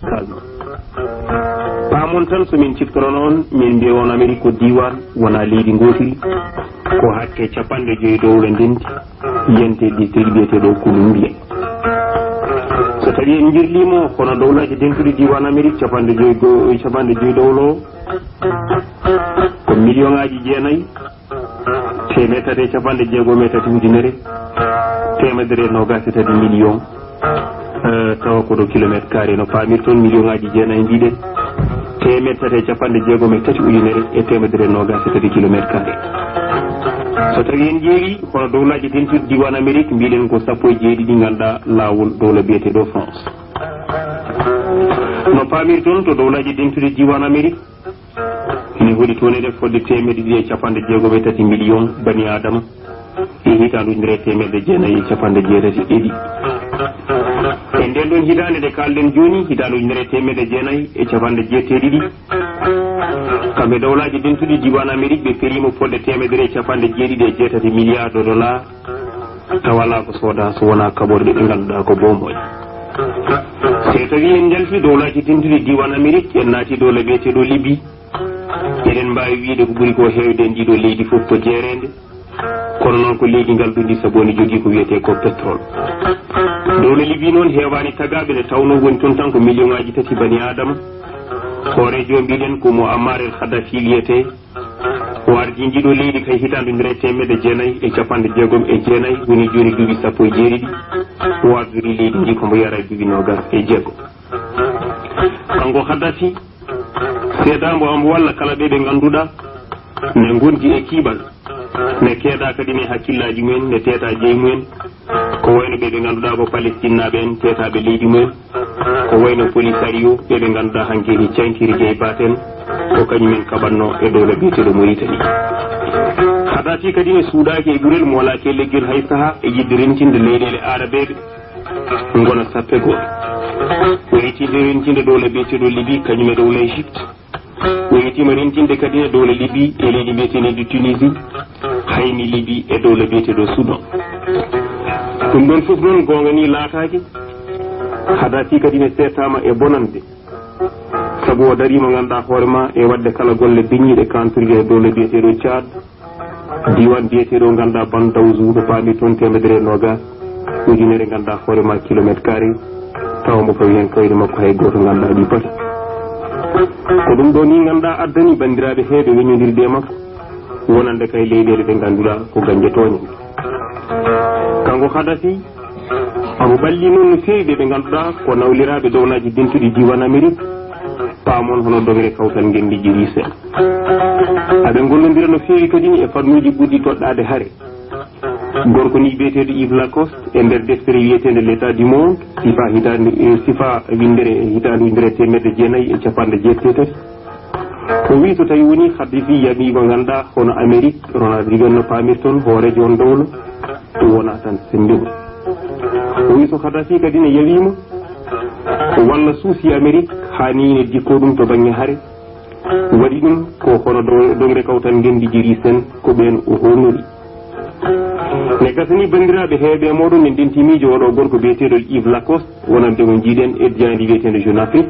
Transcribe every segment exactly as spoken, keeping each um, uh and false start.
Kalno. Paamon tan, so min ciftorono on, min mbiya on Amerik ko diiwaan, wonaa leydi ngootiri. Ko hakke capanɗe joyi dowla ndenti, yiyantee district biyeteeɗo Columbia. So tawii en njirliima, kono dowlaaji dentuɗi diiwaan Amerik capanɗe joyi go-, capanɗe joyi dowla o, ko miliyoŋaaji jeenayi, teemeɗɗe tati e capanɗe jeegom e tati ujunere, teemedere e noogaas e tati miliyoŋ, eh, tawa ko ɗo kilomeetre carré no paamirton, miliyoŋaaji jeenayi mbiɗen, teemeɗɗe tati e capanɗe jeegom e tati ujunere e teemedere e noogaas e tati kilomeetre carré. So tawii en ƴeewi, kono dowlaaji dentuɗi diiwaan Amerik, mbiɗen ko sappo e jeeɗiɗi ngannduɗaa laawol dowla biyeteeɗo France. No paamirton, to dowlaaji dentuɗi diiwaan Amerik, ene hoɗi toon eɗen fodde teemedde ɗiɗi e capanɗe jeegom e tati miliyoŋ bani Aadama e hitaande ujunere e teemedde jeenayi e capanɗe jeetati e ɗiɗi. E ndeen ɗoon hitaande nde kaalɗen jooni, hitaande ujunere e teemedde jeenayi e capanɗe jeetati e ɗiɗi, kamɓe dowlaaji dentuɗi diiwaan Amerik ɓe periima fodde teemedere e capanɗe jeeɗiɗi e jeetati milliards de dollars, tawa alaa ko soodaa so wonaa kaɓorɗe ɗe ngannduɗaa ko boomooje. So tawii en njaltii dowlaaji dentuɗi diiwaan Amerik, en naatii dowla biyeteeɗo Libi, eɗen mbaawi wiyde ko ɓuri ko heewde e ndiɗo leydi fof ko jeereende, kono noon ko leydi ngaldundi sabu ene jogii ko wiyetee ko pétrole. Dowla Libi noon heewaani tagaaɓe, nde tawnoo woni toon tan ko miliyoŋaaji tati bani Aadama. Hooreejo mbiɗen ko Muammar el Khadafi wiyetee, o ardii ndiɗo leydi kay hitaande ujunere e teemedde jeenayi e capanɗe jeegom e jeenayi, woni jooni duuɓi sappo e jeeɗiɗi, o ardori leydi ndi ko mbo yara e duuɓi noogaas e jeego. Kanko Khadafi, seedaambo omo walla kala ɓe ɓe ngannduɗaa ne ngondi e kiiɓal, ne keedaa kadi ne hakkillaaji mumen, ne teetaa jeyi mumen, ko wayno ɓe ɓe ngannduɗaa ko Palestinnaaɓe en teetaaɓe leydi mumen, ko wayno Polisario, ɓe ɓe ngannduɗaa hanki ne cankiri jeyi baten, ko kañumen kaɓatnoo e dowla biyeteeɗo Mauritanie. Khadafi kadi ne suuɗaaki e ɓurel, moolaaki e leggel hay sahaa e yiɗde rentinde leyɗeele aarabeeɓe ngona sappe gooto. O yettiinde rentinde dowla biyeteeɗo Libi, kañum e dowla Égypte. O yettiima rentinde kadi e dowla Libi e leydi mbiyeteendi Tunisie, hayni Libi e dowla biyeteeɗo Soudan. Ɗum ɗoon fof noon goonga ni laataaki. Khadafi kadi ne seetaama e bonande. Sabu o darii mo ngannduɗaa hoore ma e waɗde kala golle beñiiɗe kantorɗe e dowla biyeteeɗo Tchad, diiwaan biyeteeɗo ngannduɗaa Bandawzu, no paami toon teemedere e noogaas ujunere ngannduɗaa hoore ma kilomeetre carré, tawa mbo fawi heen kawri makko hay gooto ngannduɗaa ɗi pata. Ko ɗum ɗo ni ngannduɗaa addani banndiraaɓe heewɓe weññondirde e makko, wonande kay leyɗeele ɗe ngannduɗaa ko gannje tooñe. Kanko Khadafi, omo ɓalli noon no feewi ɓe ɓe ngannduɗaa ko nawliraaɓe dowlaaji dentuɗi diiwaan Amerik, paamon hono dogre kawtal ngenndi jiriise. Aɓe ngollondira no feewi kadi e fannuuji ɓurɗi toɗɗaade hare. Gorko ni biyeteeɗo Yves Lacoste e nder deftere wiyeteende L'État du Monde, sifa hitaande, eh, sifa winndere hitaande ujunere e teemedde jeenayi e capanɗe jeetati e tati. O wi so tawi woni Khadafi yaɓiima ngannduɗaa hono Amerik, Ronald Reagan no paamirton, hooreejo on dowla, wona tan semmbima. O wi so Khadafi kadi ne yawiima, walla suusi Amerik, haani ne dikko ɗum to bannge hare. Waɗi ɗum ko hono do-, dogre kawtal ngenndi jiriisen ko ɓeen o hoolnori. Ne gasani banndiraaɓe heewɓe e mooɗon ne ndenti miijo oɗo gorko biyeteeɗo Yves Lacoste, wonande mo njiiɗen e jaandi wiyeteende Jeune Afrique.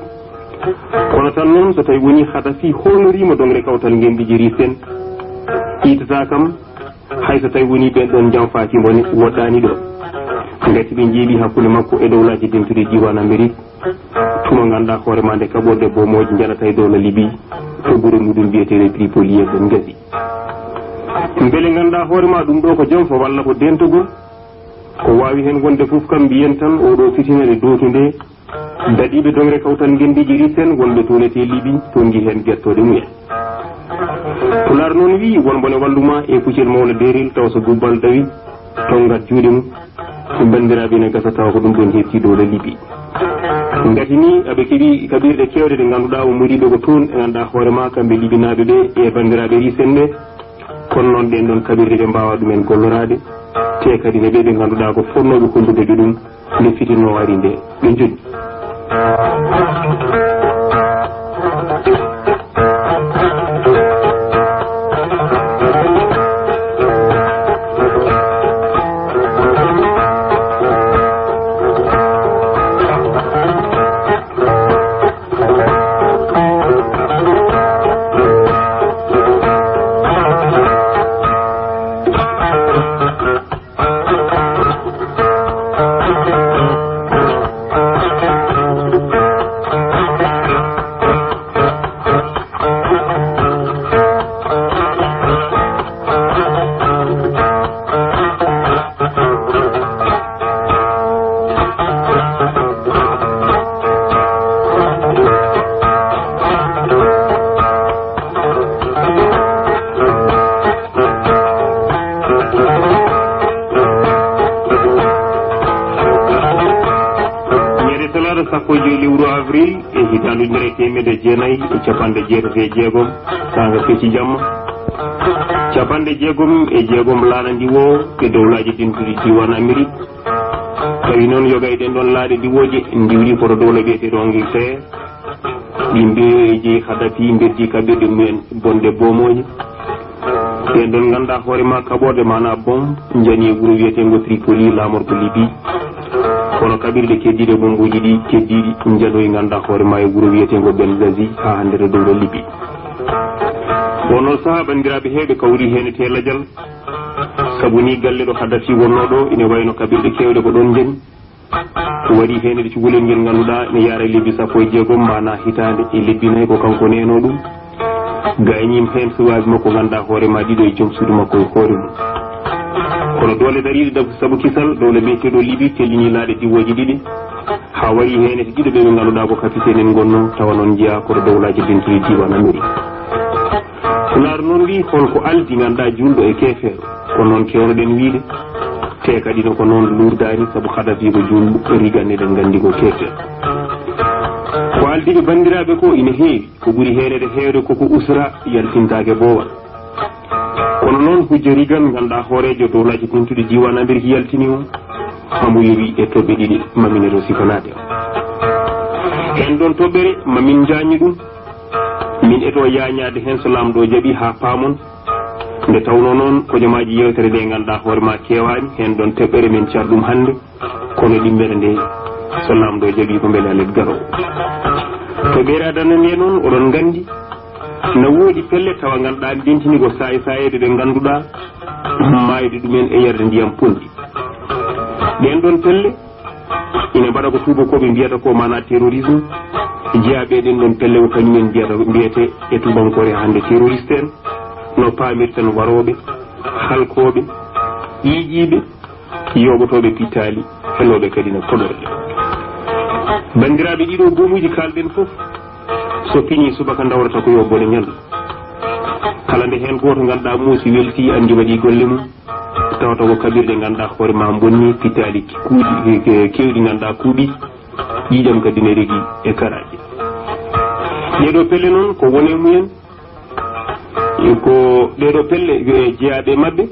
Kono tan noon, so tawi woni Khadafi hoolnoriima dogre kawtal ngenndi jiriisen, iitata kam, hay so tawi woni ɓeen ɗoon njamfaaki mo ne woɗɗaani ɗo. Ngati ɓe njeeɓi hakkunde makko e dowlaaji dentuɗi diiwaan Amerik, tuma ngannduɗaa hoore ma nde kaɓorɗe boomooje njanata e dowla Libi, to gure muɗum biyeteeɗe Tripoli e Benghazi. Mbele ngannduɗaa hoore ma ɗum ɗo ko jamfa walla ko dentogol? Ko waawi heen wonde fof kam, mbiyen tan oɗo fitina nde dootunde, daɗiiɓe dogre kawtal ngenndiiji risen wonɓe toon etee Libi, tonngi heen gettooɗe mumen. Pulaar noon wiyi, won mbo ne wallu ma e puccel mawɗo deerel, tawa so gubbal dawi, tonngat juuɗe mum. Banndiraaɓe, ene gasa tawa ko ɗum ɗoon heɓtii dowla Libi. Ngati ni aɓe keɓi kaɓirɗe keewɗe ɗe ngannduɗaa o muriiɓe ko toon, ɓe ngannduɗaa hoore ma kamɓe Libinaaɓe ɓe e banndiraaɓe risen ɓe. Kono noon ɗeen ɗoon kaɓirɗe ɓe mbaawaa ɗumen golloraade, te kadi ne ɓe ɓe ngannduɗaa ko fotnooɓe hollude ɓe ɗum, nde fitirnoo ari nde ɓe njonni. Avril e hitaande ujunere e teemedde jeenayi e cappanɗe jeetati e jeegom, saanga fecci jamma. Cappanɗe jeegom e jeegom laana ndi woo e dowlaaji dentuɗi diiwaan Amerik. Tawi noon yoga e ɗeen ɗoon laaɗe diwooje ndiwri koto dowla biyeteeɗo Angleterre. Ɗi mbeeyo e jeyi Kadhafi mbeddi kaɓirɗe mumen bonɗe boomooje. Ɓeen ɗoon nganndaa hoore ma kaɓorɗe maanaa bom njani e wuro wiyeteengo Tripoli laamorgo Libi. Kono kaɓirɗe keddiiɗe bombuuji ɗi keddiiɗi njanoyi nganndaa hoore ma e wuro wiyeteengo Benghazi haa hannde to dowla Libi. Wonnoo sahaa banndiraaɓe heewɓe kawri heen e teelajal. Sabu ni galle ɗo Kadhafi wonnoo ɗo ina wayno kaɓirɗe keewɗe ko ɗoon njani. Ko waɗi heen e cukalel ngel ngannduɗaa ene yaara e lebbi sappo e jeegom maanaa hitaande e lebbi nayi ko kanko neenoo ɗum. Gayniima heen suwaaɓe makko nganndaa hoore ma ɗiɗo e joom suudu makko e hoore mum. Kono doole dariiɗe dabu sabu kisal dowla biyeteeɗo Libi tellini laaɗe diwooje ɗiɗi. Haa wari heen e ɗiɗo ɓe ɓe ngannduɗaa ko kapiteenen ngonnoo tawa noon njiyaa koto dowlaaji dentuɗi diiwaan Amerik. Pulaar noon wii hol ko aldi ngannduɗaa juulɗo e keefeero. Ko noon kewnoɗen wiide. Te kadi no ko noon luurdaani sabu Kadhafi ko juulɗo, Reagan eɗen nganndi ko keefeero. Ko aldi ɓe banndiraaɓe ko ina heewi, ko ɓuri heenede heewde koko usra yaltintaake boowal. Kono noon hujja Reagan ngannduɗaa hooreejo dowlaaji dentuɗi diiwaan Amerik yaltini o, hamo yowi e toɓɓe ɗiɗi mamine to sifanaade o. Heen ɗoon toɓɓere mamin njaññu ɗum. Min eto yaañaade heen so laamɗo jaɓi haa paamon. Nde tawnoo noon hojomaaji yeewtere nde ngannduɗaa hoore ma keewaani, heen ɗoon teɓɓere min car ɗum hannde, kono ɗimmere nde so laamɗo jaɓi ko mbele alet garoowo. To ɓeere adana nde noon oɗon nganndi, na woodi pelle tawa ngannduɗaa ndentini ko saay-saayeeɓe ɓe ngannduɗaa maayde ɗumen e yarde ndiyam ponndi. Ɗeen ɗoon pelle ina mbaɗa ko tuubakooɓe mbiyata ko maanaa terrorisme. Jeyaaɓe e ɗeen ɗoon pelle ko kañum en mbiyata, mbiyete e tuubankoore hannde terroriste en, no paamirten warooɓe, halkooɓe, ƴiiƴiiɓe, yooɓotooɓe pittaali, helooɓe kadi no koɗorɗe. Banndiraaɓe, ɗiɗo goomuuji kaalɗen fof, so piñii subaka ndawrata ko yo bone ñallu. Kala nde heen gooto ngannduɗaa muusi weltii, anndi waɗii golle mum. Tawata ko kaɓirɗe ngannduɗaa hoore ma mbonni, pittaali kuuɗi, ke-, keewɗi ngannduɗaa kuuɓi, ƴiiƴam kadi ne regi e karaaji. Ɗeeɗoo pelle noon ko wone mumen, ko ɗeeɗoo pelle e jeyaaɓe maɓɓe,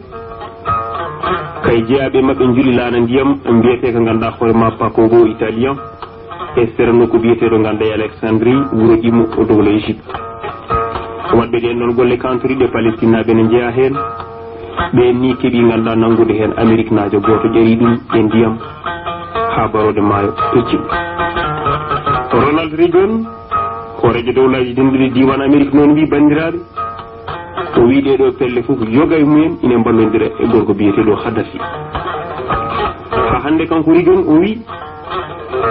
kay jeyaaɓe maɓɓe njuli laana ndiyam mbiyetee ko ngannduɗaa hoore ma Pakogo Italien. E sera nokku biyeteeɗo ngannduɗaa e Alexandrie, wuro ɗimmo o dowla Égypte. Waɗɓe ɗeen ɗoon golle kantoriɗe Palestinaaɓe ne njeyaa heen. Ɓeen ni keɓi ngannduɗaa nanngude heen Ameriknaajo gooto ƴari ɗum e ndiyam haa barooɗe maayo peccim. Ronald Reagan, hooreejo dowlaaji denduɗi diiwaan Amerik noon wii banndiraaɓe, o wii ɗee ɗoo pelle fof yoga e mumen ina mballondira e gorko biyeteeɗo Kadhafi. Haa hannde kanko Reagan o wii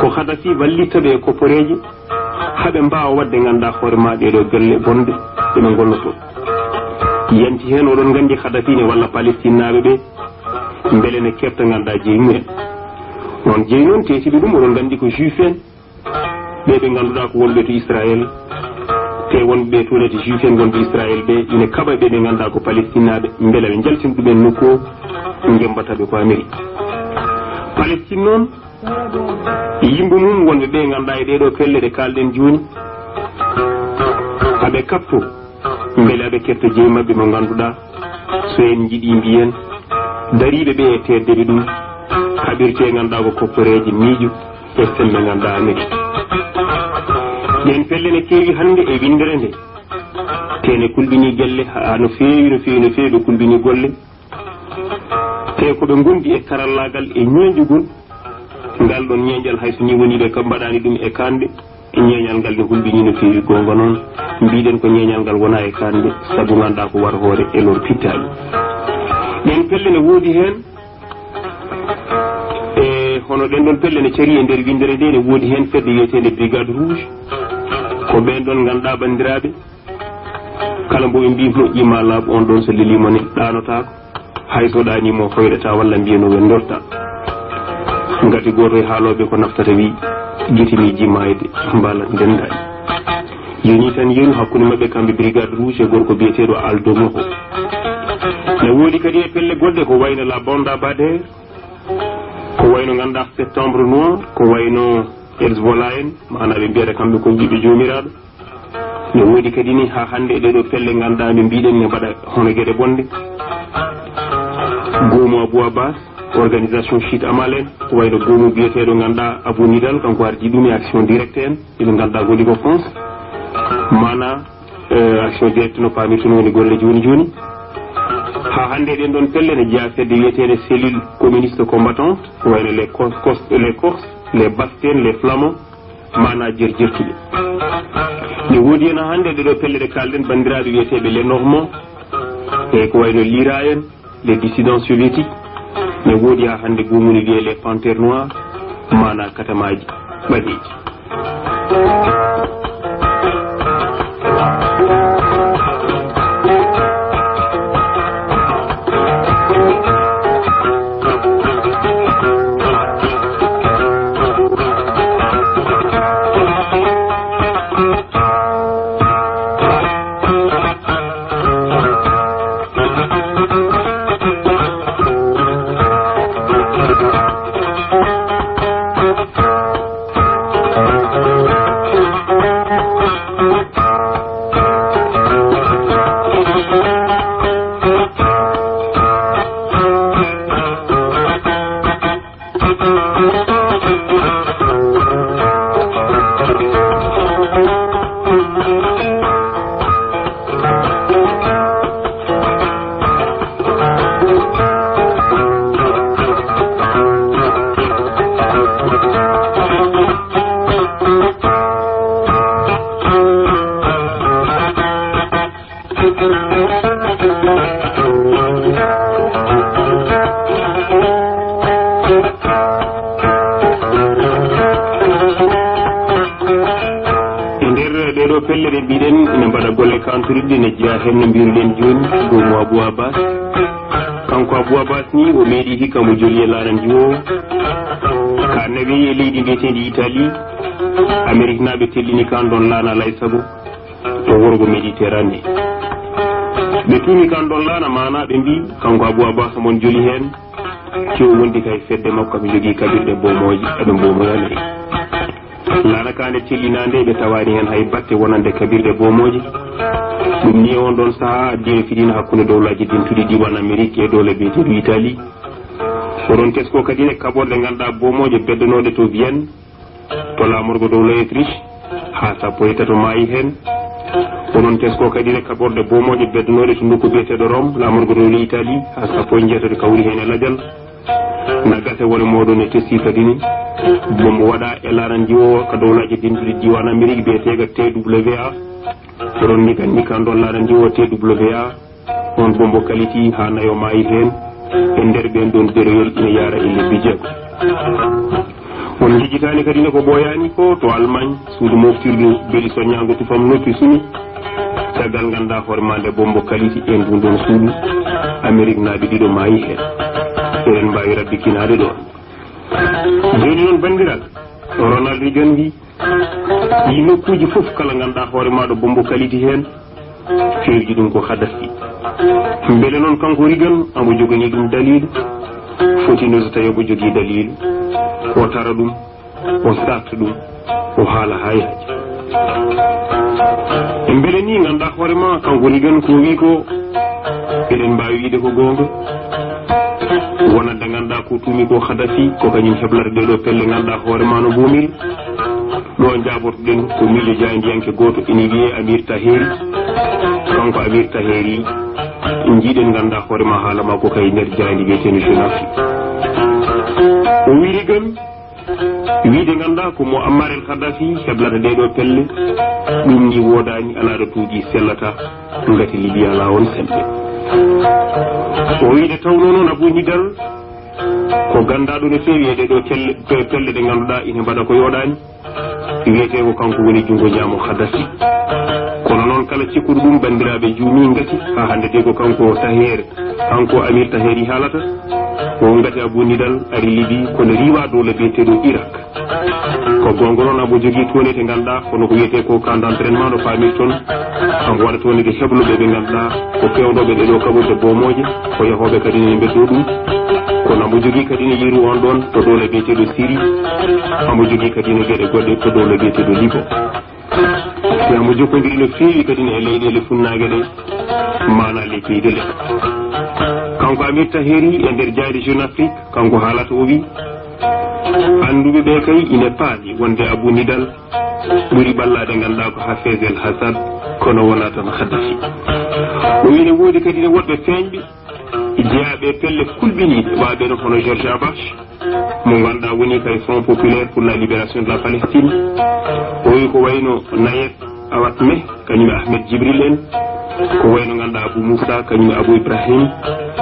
ko Kadhafi wallitta ɓe e kopporeeje haa ɓe mbaawa waɗde ngannduɗaa hoore ma ɗee ɗoo golle bonɗe ɗe ɓe ngollotoo. Yanti heen oɗon nganndi Kadhafi ne walla Palestinnaaɓe ɓe mbele ne keɓta ngannduɗaa jeyi mumen. Noon jeyi noon teetiɓe ɗum oɗon nganndi ko juif en. Ɓe ɓe ngannduɗaa ko wonɓe to Israël, te wonɓe toon e juif en wonɓe Israël ɓe ina kaɓa ɓe ɓe ngannduɗaa ko Palestinnaaɓe, mbela ɓe njaltina ɗumen nokku o, ngembata ɓe ko Amerik. Palestine noon, yimɓe mum wonɓe ɓe ngannduɗaa e ɗee ɗoo pelle ɗe kaalɗen jooni, aɓe kaɓto. Mbele aɓe keɓta jeyi maɓɓe mo ngannduɗaa, so en njiɗi mbiyen, dariiɓe ɓe e teddere ɗum, kaɓirte ngannduɗaa ko kopporeeje miijo e semmbe ngannduɗaa Amerik. Ɗeen pelle ne keewi hannde e winndere nde, te ne kulɓinii galle haa no feewi, no feewi, no feewi ɓe kulɓinii golle. Te ko ɓe ngondi e karallaagal e ñeeñjugol, ngal ɗoon ñeeñal hay so ni woni ɓe kam mbaɗaani ɗum e kaanɗe, e ñeeñal ngal ne hulɓinii no feewi. Goonga noon, mbiɗen ko ñeeñal ngal wonaa e kaanɗe, sabu ngannduɗaa ko war hoore e lor pittaali. Ɗeen pelle ne woodi heen, e hono ɗeen ɗoon pelle ne carii e nder winndere nde, ne woodi heen fedde wiyeteende Brigade Rouge, ko ɓeen ɗoon ngannduɗaa banndiraaɓe, kala mbo ɓe mbii moƴƴi ma laaɓ, on ɗoon so leliima ne ɗaanotaako. Hay so ɗaaniima o hoyɗataa walla mbiya no wenndorta. Ngati gooto e haalooɓe ko naftata wii, gite miiji maayde, mbaalan ndenndaani. Yoni tan yeru hakkunde maɓɓe kamɓe Brigade Rouge e gorko biyeteeɗo Aldo Moro. Ne woodi kadi e pelle goɗɗe ko wayno La Banda Bader, ko wayno ngannduɗaa Septembre Noir, ko wayno Hezbollah en, maanaa ɓe mbiyata kamɓe ko yiɗɓe Joomiraaɗo. Ne woodi kadi ni haa hannde e ɗee ɗoo pelle ngannduɗaa ɓe mbiɗen ne mbaɗa hono geɗe bonɗe. Goomu Abu Abbas, organisation chiite Amal en, ko wayno goomu biyeteeɗo ngannduɗaa Abu Nidal, kanko ardi ɗum e Action Directe en, ɓe ngannduɗaa ko woni ko France. Maanaa, eh, Action Directe no paamirten woni golle jooni jooni. Haa hannde ɗen ɗon pelle ne jeyaa fedde wiyeteende Cellule Communiste Combattante, ko wayno les Cos-, Cos-, les Corses, les Basques, les Flamands, maanaa jerjertuɓe. Ne woodi heen hannde ɗee ɗoo pelle ɗe kaalɗen banndiraaɓe wiyeteeɓe les Normands, e ko wayno Lira en, les dissidents soviétiques. Ne woodi haa hannde goomu ne wiyee les Panthères Noires, maanaa katamaaji ɓaleeji. E nder ɗee ɗoo pelle ɗe mbiɗen ina mbaɗa golle kantoriɗe, ina jeyaa heen no mbiruɗen jooni, goomu Abu Abbas. Kanko Abu Abbas ni, o meeɗi hikka mo joli e laana ndiwoowo. Ka nawi e leydi mbiyeteendi Italie, Ameriknaaɓe tellini kan ɗon laana alay sago to worgo Méditerranée. Ɓe tuumi kan ɗon laana maanaa, ɓe mbii kanko Abu Abbas mon joli heen, tew wondi kay fedde makko aɓe jogii kaɓirɗe boomooje, aɓe mboomoyani. Laana ka nde tellinaande ɓe tawaani heen hay batte wonande kaɓirɗe boomooje. Ɗum ni e on ɗon sahaa addi e fitina hakkunde dowlaaji dentuɗi diiwaan Amerik e dowla biyeteeɗo Italie. Oɗon tesko kadi ne kaɓorɗe ngannduɗaa boomooje beddanooɗe to Vienne, to laamorgo dowla Autriche, haa sappo e tato maayi heen. Oɗon tesko kadi ne kaɓorɗe boomooje beddanooɗe to nokku biyeteeɗo Rome, laamorgo dowla Italie, haa sappo e njeetato kawri heen e lajal. Na gasa wone mooɗon e testi kadi ni, bomo waɗa e laana ndiwoowa ka dowlaaji dentuɗi diiwaan Amerik biyeteeɗo T W A. Oɗon ni kan ni kan ɗon laana ndiwoowa T W A. On bombo kaliti haa nayo maayi heen e nder ɓeen ɗoon deroyel ina yaara e lebbi jeego. On njejjitaani kadi ne ko ɓooyaani ko to Allemagne, suudu moftirdu beeli soññaango tufam noppi sumi. Caggal ngannduɗaa hoore maa nde bombo kaliti e ndun ɗoon suudu, Ameriknaaɓe ɗiɗo maayi heen. Eɗen mbaawi rabbikinaade ɗoon. Jooni noon banndiraaɓe, Ronald Reagan wii, ɗii nokkuuji fof kala ngannduɗaa hoore maa ɗo bombo kaliti heen, feewji ɗum ko Kadhafi. Mbele noon kanko Reagan, amo joganii ɗum daliilu? Fotino so tawi omo jogii daliilu, o tara ɗum, o saakta ɗum, o haala haa yaaja. E mbele nii ngannduɗaa hoore maa, kanko Reagan ko o wii ko, eɗen mbaawi wiide ko goonga. Wonande ngannduɗaa ko tuumi ko Kadhafi, ko kañum heblata ɗee ɗoo pelle ngannduɗaa hoore maa no mbuumiri. Ɗo njaabotoɗen ko miijo jaayndiyanke gooto ina wiyee Amir Taheri. Kanko Amir Taheri, njiiɗen ngannduɗaa hoore maa haala maa ko kay nder jaayndi wiyeteendo Jeune Afrique. O wii Reagan, wiide ngannduɗaa ko Muammar el Kadhafi heblata ɗee ɗoo pelle, ɗum ni woodaani, alaa ɗo tuugi sellata, ngati Libya alaa on semmbe. O wiide tawnoo noon Abu Nidal ko ganndaaɗo no feewi e ɗee ɗoo kelle, pe-, pelle ɗe ngannduɗaa ina mbaɗa ko yooɗaani, wiyetee ko kanko woni junngo ñaamo Kadhafi. Kono noon kala cikkuɗo ɗum banndiraaɓe juumii ngati haa hannde de ko kanko Taher, kanko Amir Taheri haalata. O ngati Abu Nidal ari Libi kono riiwa dowla biyeteeɗo Irak. Ko goonga noon, amo jogii toon ete ngannduɗaa, kono ko wiyetee ko camp d'entraînement no paamirton. Amo waɗa toon ete hebloɓe ɓe ngannduɗaa ko peewnooɓe ɗee ɗoo kaɓorɗe boomooje, ko yahooɓe kadi ne mbeddoo ɗum. Kono omo jogii kadi ne yeru on ɗon to dowla biyeteeɗo Siri. Omo jogii kadi ne geɗe goɗɗe to dowla biyeteeɗo Libo. Te omo jokkondirii no feewi kadi ne e leyɗeele funnaange ɗe, maanaa les pays de l'Est. Kanko Amir Taheri e nder jaaynde Jeune Afrique, kanko haalata o wi, annduɓe ɓe kay ine paami wonde Abu Nidal ɓuri ɓallaade ngannduɗaa ko Hafez El Hassad, kono wonaa tan Khadafi. O wi ne woodi kadi ne woɗɓe feeñɓe jeyaaɓe e pelle kulɓiniiɗe, waaɓe no hono Georges Habash, mo ngannduɗaa woni kay Front Populaire pour la Libération de la Palestine. O wi ko wayno Nayef Awad Meh, kañum e Ahmed Djibril en, ko wayno ngannduɗaa Abou Moussa, kañum e Abou Ibrahim,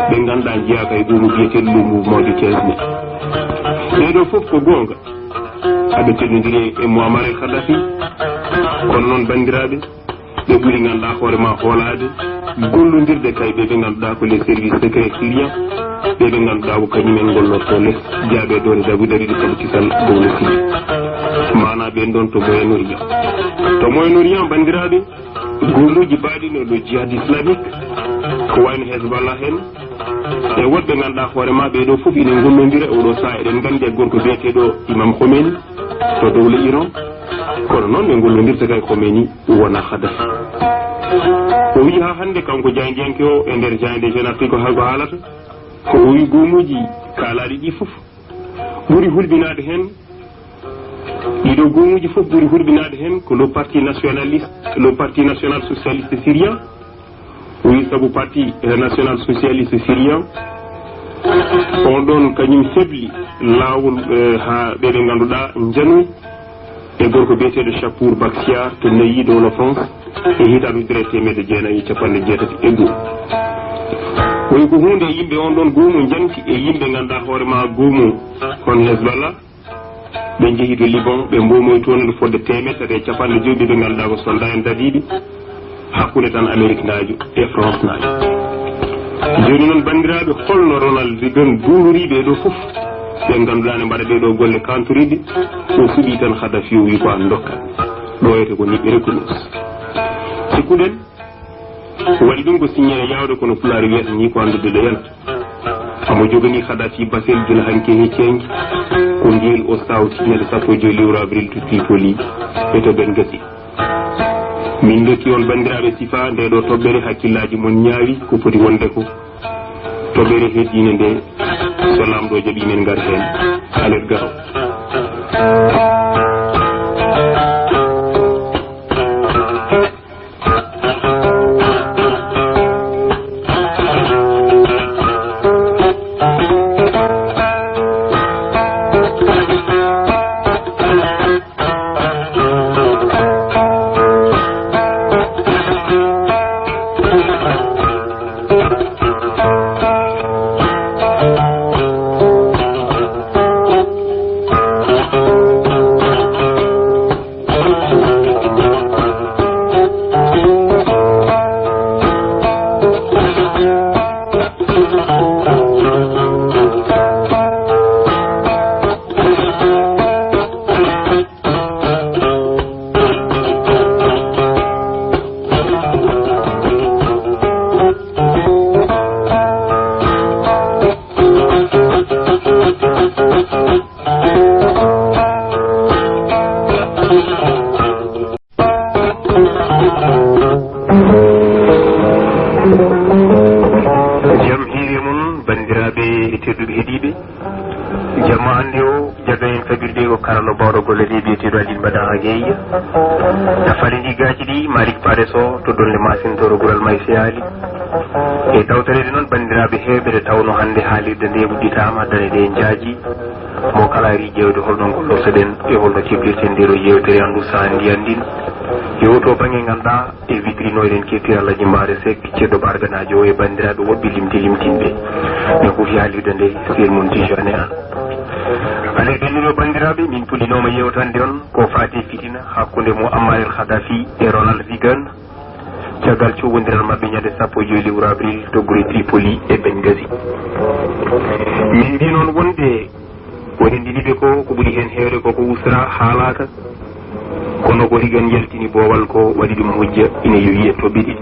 ɓe ngannduɗaa njiyaaka e goomu biyeteeɗo le Mouvement du quinze mai. Ɓee ɗoo fof ko goonga, aɓe teddondiri e Muammar El Khadafi. Kono noon, banndiraaɓe, ɓe ɓuri ngannduɗaa hoore ma hoolaade gollondirde kay ɓe ɓe ngannduɗaa ko les services secrets syriens, ɓe ɓe ngannduɗaa ko kañum en gollorto les jaaɓe doole dagu dariɗe sabu kisal gowno Siri. Maanaa ɓen ɗon to Moyen Orient. To Moyen Orient, banndiraaɓe, goomuuji baaɗi no le Jihad Islamique, ko wayno Hezbollah en, e woɗɓe ngannduɗaa hoore ma ɓee ɗoo fof ine gollondira. Oɗo sahaa eɗen nganndi e gorko biyeteeɗo Imam Khomeini to dowla Iran, kono noon ɓe gollondirta kay Khomeini wonaa Khadafi. O wi haa hannde kanko jaayndiyanke o e nder jaaynde Jeune Afrique ko haa ko haalata, ko o wi goomuuji kaalaaɗi ɗi fof ɓuri hulɓinaade heen, ɗiɗo goomuuji fof ɓuri hulɓinaade heen ko le Parti Nationaliste, le Parti National Socialiste Syrien. O wi sabu Parti National Socialiste Syrien on ɗon kañum hebli laawol, eh, haa ɓe ɓe ngannduɗaa njanoyi e gorko biyeteeɗo Chapour Bakhtiar to Neuilly, dowla France, e hitaande ujunere e teemedde jeenayi e capanɗe jeetati e go'o. O wi ko huunde e yimɓe on ɗon goomu njanti e yimɓe ngannduɗaa hoore ma goomu hono Hezbollah. Ɓe njehi to Liban, ɓe mboomoyi toon no fodde teemedde tati e capanɗe joyi ɓe ɓe ngannduɗaa ko soldat en dadiiɓe hakkunde tan Ameriknaajo e Fransnaajo. Jooni noon, banndiraaɓe, holno Ronald Reagan duurori ɓee ɗoo fof ɓe ngannduɗaa ne mbaɗa ɗee ɗoo golle kaantoriiɗe? O suɓii tan Khadafi, o wi ko an ndokka. Ɗo wiyetee ko niɓɓere ko noos. Sikkuɗen, waɗi ɗum ko siññere yaawde, kono Pulaar wiyata nii ko anndude ɗo yanta. Omo joganii Khadafi basel gila hanki he ceeŋki, ko ngel o sawti ñande sappo e joy lewru avril to Tripoli e to Benghazi. Min ndokki on, banndiraaɓe, sifa ndee ɗoo toɓɓere, hakkillaaji mon ñaawi ko foti wonde ko toɓɓere heddiinde nde, so Laamɗo jaɓii, men ngar heen. Alet garo. Jam hiiri e mon, banndiraaɓe e tedduɓe heɗiiɓe. Jamma hannde o, jaga en kaɓirɗe ko karallo bawɗo golle ɗe biyeteeɗo Alin Bada Agey. Na fali ndi gaaci ɗi, Malik Pareso to Donde Masin to Rogural Mayse Ali. E tawtoreede noon, banndiraaɓe heewɓe, nde tawnoo hannde haalirde nde udditaama, dane ɗe njaaji. Mo kala ari ƴeewde holno gollortoɗen e holno keblirten ndee ɗoo yeewtere Anndu Sahaa Ndiyan Ndin. Yewto bannge ngannduɗaa e witrinoyɗen kettiralla jimbaare sek, ceddo barganaajo o e banndiraaɓe woɗɓe limti limtinɓe. Min kufi haalirde nde, seen mon Tijane An. Alay ɓennuɗo banndiraaɓe, min puɗɗinooma yeewtande on ko faati fitina hakkunde Muammar El Khadafi e Ronald Reagan. Caggal cuɓondiral maɓɓe ñande sappo e joy lewru avril to gure Tripoli e Benghazi. Min mbii noon wonde ko renndini ɓe ko, ko ɓuri heen heewde ko ko usra haalaaka, kono ko Reagan yaltini boowal ko waɗi ɗum hujja, ina yowii e toɓɓe ɗiɗi.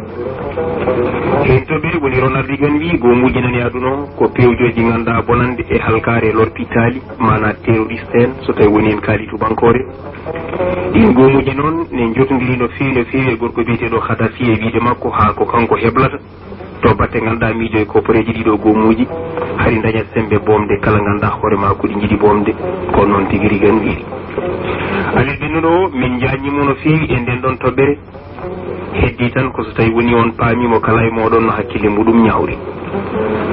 Heen to ɓe woni Ronald Reagan wiyi goomuuji nani aduna o ko pewjooji nganndaa bonande e halkaare e lor pittaali, maanaa terroriste en, so tawi woni en kaali tubankoore. Ɗiin goomuuji noon ne njotondiri no feewi, no feewi e gorko biyeteeɗo Khadafi e wiyde makko haa ko kanko heblata to batte nganndaa miijo e kopporeeji ɗiɗo goomuuji, hari daña semmbe boomde kala nganndaa hoore maa ko ɗi njiɗi boomde, ko noon tigi Reagan wiyri. Alel ɓennuɗo o, min njaajnii mo no feewi e ndeen ɗoon toɓɓere. Heddii tan ko so tawi woni on paamiima kala e mooɗon no hakkille muɗum ñaawri.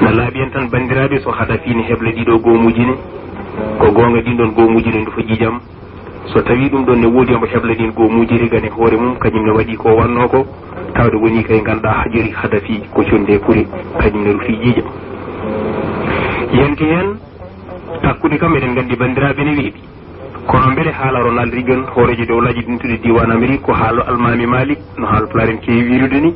Na laaɓi en tan banndiraaɓe so Khadafi ne hebla ɗiɗo goomuuji ne, ko goonga ɗiin ɗoon goomuuji ne ndufa ƴiiƴam. So tawii ɗum ɗoon ne woodi omo hebla ɗiin goomuuji Reagan e hoore mum, kañum ne waɗi ko wannoo ko, tawde woni kay nganndaa hajori Khadafi ko connde kure, kañum ne rufi ƴiiƴam. Yanti heen hakkunde kam eɗen nganndi banndiraaɓe ne weeɓi. Kono mbele haala Ronald Reagan, hooreejo dowlaaji dentuɗi diiwaan Amerik, ko haala Almaami Malik, no haala pulaar en keewi wiyrude ni?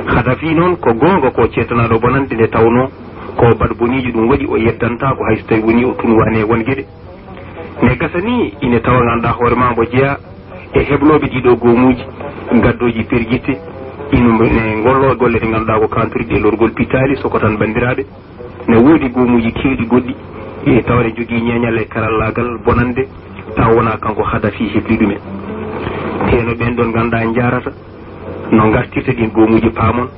Khadafi noon, ko goonga ko ceetanaaɗo bonande nde tawnoo ko baɗ boniijo ɗum waɗi o yeddantaako hay so tawi woni o tunwaani e won geɗe. Ne gasa ni ine tawa nganndaa hoore maa mbo jeyaa e heblooɓe ɗiɗo goomuuji, gaddooji pergitte, ine mbo-, ne ngolloo golle ɗe ngannduɗaa ko kaantoriɗe e lorgol pittaali, soko tan banndiraaɓe. Ne woodi goomuuji keewɗi goɗɗi, e tawde jogii ñeeñal e karallaagal bonande, tawa wonaa kanko Khadafi hebli ɗum en. Tee no ɓeen ɗoon nganndaa njaarata, no ngartirta ɗiin goomuuji paamon,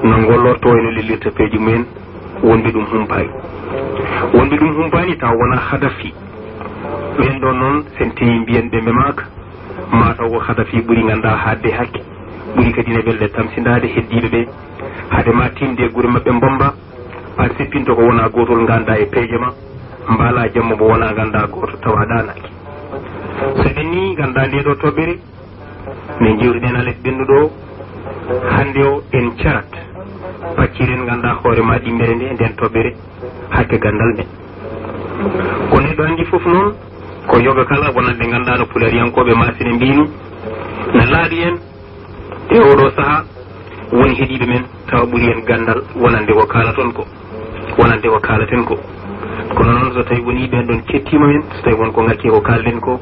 no ngollortoo e no lellirta peeje mumen, wonɓe ɗum humpaani. Wonɓe ɗum humpaani tawa wonaa Khadafi. Ɓeen ɗoon noon, sen tewi mbiyen ɓe mbemaaka, maa taw ko Khadafi ɓuri nganndaa haaɗde hakke, ɓuri kadi ne welde tamsindaade heddiiɓe ɓe. Hade ma tiimde e gure maɓɓe mbomba, a sippinto ko wonaa gootol nganndaa e peeje ma, mbaalaa jamma mo wonaa nganndaa gooto tawa a ɗaanaaki. So ɓennii nganndaa ndee ɗoo toɓɓere, min njewtiɗen alet ɓennuɗo o, hannde o en carat, pacciren nganndaa hoore ma ɗimmere nde, nden toɓɓere, hakke ganndal nde. Ko neɗɗo anndi fof noon, ko yoga kala wonande nganndaa no pulariyankooɓe maasine mbiyni, na laaɓi en, e oɗo sahaa, woni heɗiiɓe men, tawa ɓuri en ganndal wonande ko kaalaton ko, wonande ko kaalaten ko. Kono noon, so tawi woni ɓeen ɗoon kettiima men, so tawi won ko ngakki ko kaalɗen ko,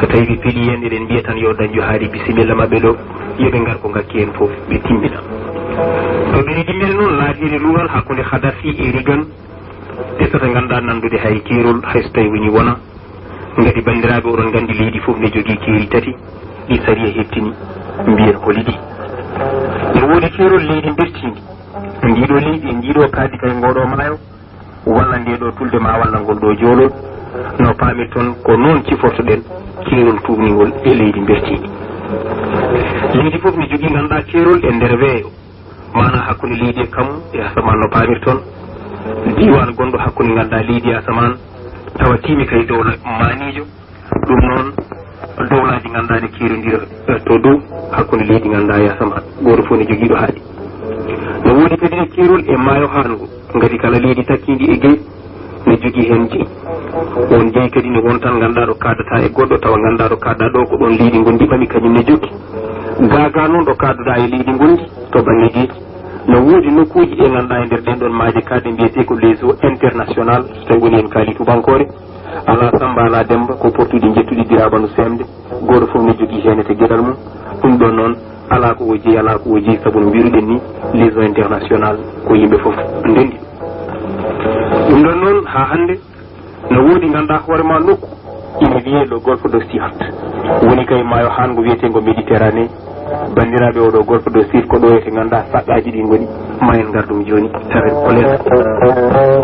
so tawi ɓe peɗi en, eɗen mbiya tan yo dañju haari bisimilla maɓɓe ɗo, yo ɓe ngar ko ngakki en fof, ɓe timmina. To ɓe ɗimmere noon, laaɓi ene luural hakkunde Khadafi e Reagan, Qissata nganndaa nanndude hay keerol, hay so tawi woni wona. Ngati banndiraaɓe, oɗon nganndi leydi fof ne jogii keeri tati, ɗi sariya heɓtini, mbiyen holi ɗi. Ne woodi keerol leydi bertiindi. Ndiɗo leydi e ndiɗo kaadi kay ngoɗo maayo, walla nde ɗo tulde ma walla ngol ɗo joolol. No paamirton ko noon cifortoɗen keerol tuugningol e leydi bertiindi. Leydi fof ne jogii nganndaa keerol e nder weeyo. Maanaa hakkunde leydi e kammu e asamaan no paamirton. Diiwaan gonɗo hakkunde nganndaa leydi e asamaan, tawa tiimi kay dowla maaniijo. Ɗum noon, dowlaaji nganndaa ne keerondira, eh, to dow hakkunde leydi nganndaa e asamaan. Gooto fof ne jogii ɗo haaɗi. No woodi kadi ne keerol e maayo haango. Ngati kala leydi takkiindi e geec, ne jogii heen jeyi. Oon jeyi kadi ne won tan nganndaa ɗo kaadata e goɗɗo, tawa nganndaa ɗo kaadɗaa ɗo ko ɗoon leydi ngonndi ɓami kañum ne jokki. Gaa gaa noon ɗo kaadduɗaa e leydi ngonndi to bannge geec, no woodi nokkuuji ɗe nganndaa e nder ɗeen ɗoon maaje kaaɗɗe mbiyetee ko les eaux internationales, so tawi woni en kaali tubankoore. Alaa Sammba, alaa Demmba, ko portuɗi njettuɗi diraaɓa no seemde. Gooto fof ne jogii heen e to geɗal mum. Ɗum ɗoon noon, alaa ko o jeyi, alaa ko o jeyi, sabu no mbiruɗen ni, les eaux internationales, ko yimɓe fof ndenndi. Ɗum ɗoon noon, haa hannde, no woodi nganndaa hoore ma nokku, ina wiyee le Golfe de Sirte. Woni kay maayo haango wiyeteengo Méditerranée. Banndiraaɓe, oɗo Golfe de Sirte ko ɗo wiyetee nganndaa saɗɗaaji ɗi ngoni. Ma en ngar ɗum jooni, tawen ko leeɗa.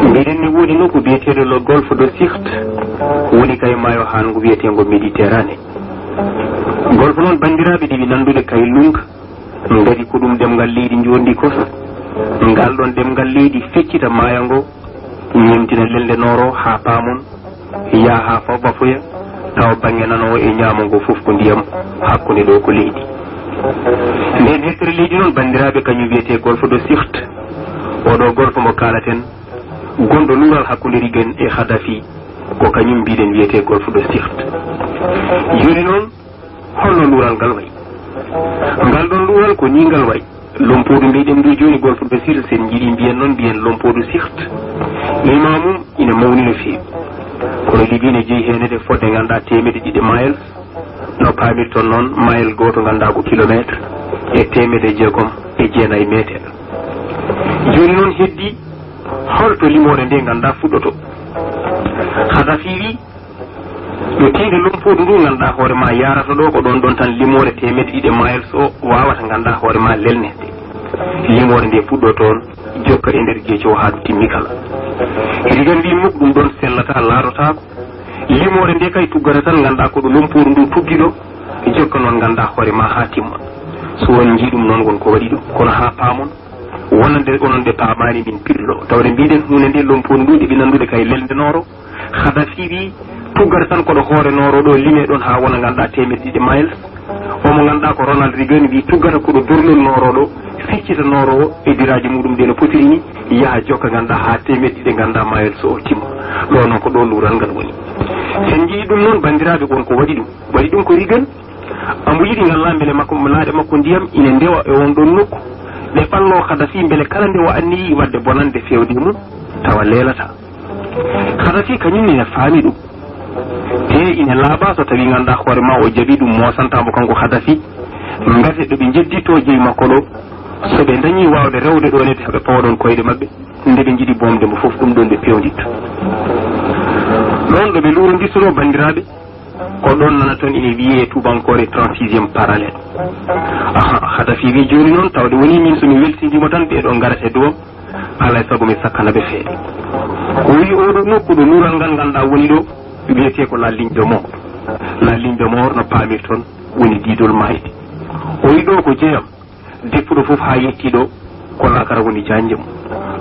Mbiɗen ne woodi nokku biyeteeɗo le Golfe de Sirte, woni kay maayo haango wiyeteengo Méditerranée. Golfe noon, banndiraaɓe, ɗiɗi nanndude kay lunka, ngati ko ɗum ɗemngal leydi njondi kos. Ngal ɗoon ɗemngal leydi feccita maayo ngo, ñemtina lelnde nooro haa paamon, yaha haa faw bafoya, Tawa bannge nano e ñaamo ngo fof ko ndiyam, hakkunde ɗo ko leydi. Nden hettere leydi noon, banndiraaɓe, kañum wiyetee Golfe de Sirte. Oɗo golfe mo kaalaten, gonɗo luural hakkunde Reagan e Kadhafi, ko kañum mbiɗen wiyetee Golfe de Sirte. Jooni noon, holno luural ngal wayi? Ngal ɗon luural ko nii ngal wayi. Lompoodu mbiɗen ndu jooni, Golfe de Sirte, sen njiɗi mbiyen noon, mbiyen Lompoodu Sirte. Qiima mum ina mawni no feewi. Kono Libi ne jeyi heen e fodde ngannduɗaa teemedde ɗiɗi miles. No paamirton noon, mile gooto ngannduɗaa ko kilomeetre e teemedde jeegom e jeenayi meeter. Jooni noon heddi holto limoore nde ngannduɗaa fuɗɗoto. Kadhafi wi, ɗo tiinde lompoodu ndu ngannduɗaa hoore ma yaarata ɗo, ko ɗon ɗon tan limoore teemedde ɗiɗi miles o waawata ngannduɗaa hoore ma lelneede. Limoore nde fuɗɗo toon, jokka e nder geeci o haa ɗum timmi kala. Reagan wi muk ɗum ɗon sellata, laarotaako. Limoore nde kay tuggata tan ngannduɗaa ko ɗo lompoodu ndu tuggi ɗo, jokka noon ngannduɗaa hoore ma haa timma. So on njii ɗum noon, won ko waɗi ɗum. Kono haa paamon, wonande onon ɓe paamaani min pillo. Tawde mbiɗen huunde nde lompoodu ndu ɗiɓi nanndude kay lelnde nooro. Kadhafi wi tuggata tan ko ɗo hoore nooro ɗo lime ɗon haa wona ngannduɗaa teemedde ɗiɗi miles. Omo ngannduɗaa ko Ronald Reagan wi tuggata ko ɗo dorlol nooro ɗo, ficcita nooro o e biraaji muɗum ɗe no potiri ni, yaha jokka ngannduɗaa haa teemedde ɗiɗi ngannduɗaa miles o timma. Ɗo noon ko ɗo luural ngal woni. Sen njii ɗum noon, banndiraaɓe, won ko waɗi ɗum. Waɗi ɗum ko Reagan. Ambo yiɗi ngal laa mbele makko, laaɗe makko ndiyam ina ndewa e on ɗon nokku. Ɓe ɓallo Kadhafi mbele kala nde o anniyi waɗde bonande feewde mum, tawa leelata. Kadhafi kañum ne faami ɗum. Te ina laaɓa so tawi ngannduɗaa hoore ma o jaɓi ɗum, moosanta mo kanko Kadhafi. Ngati ɗo ɓe njedditto jeyi makko ɗo, so ɓe ndañi waawde rewde ɗo ne, ɓe pawa ɗon koyɗe maɓɓe. Nde ɓe njiɗi boomde mo fof, ɗum ɗon ɓe peewnditta. Ɗon ɗo ɓe luurondirtoro, banndiraaɓe, ko ɗon nanaton ina wiyee e tuubankoore trente-sixième parallèle. Aha, Kadhafi wi jooni noon, tawde woni min so mi weltindii mo tan, ɓee ɗo ngarata e dow am, alaa e sago mi sakkana ɓe feere. O wi oɗo nokku ɗo luural ngal ngannduɗaa woni ɗo, wiyetee ko la ligne de mort. La ligne de mort, no paamirton, woni diidol maayde. O wi ɗo ko jeyam, deppuɗo fof haa yettii ɗo, ko laakara woni jaajnde mum.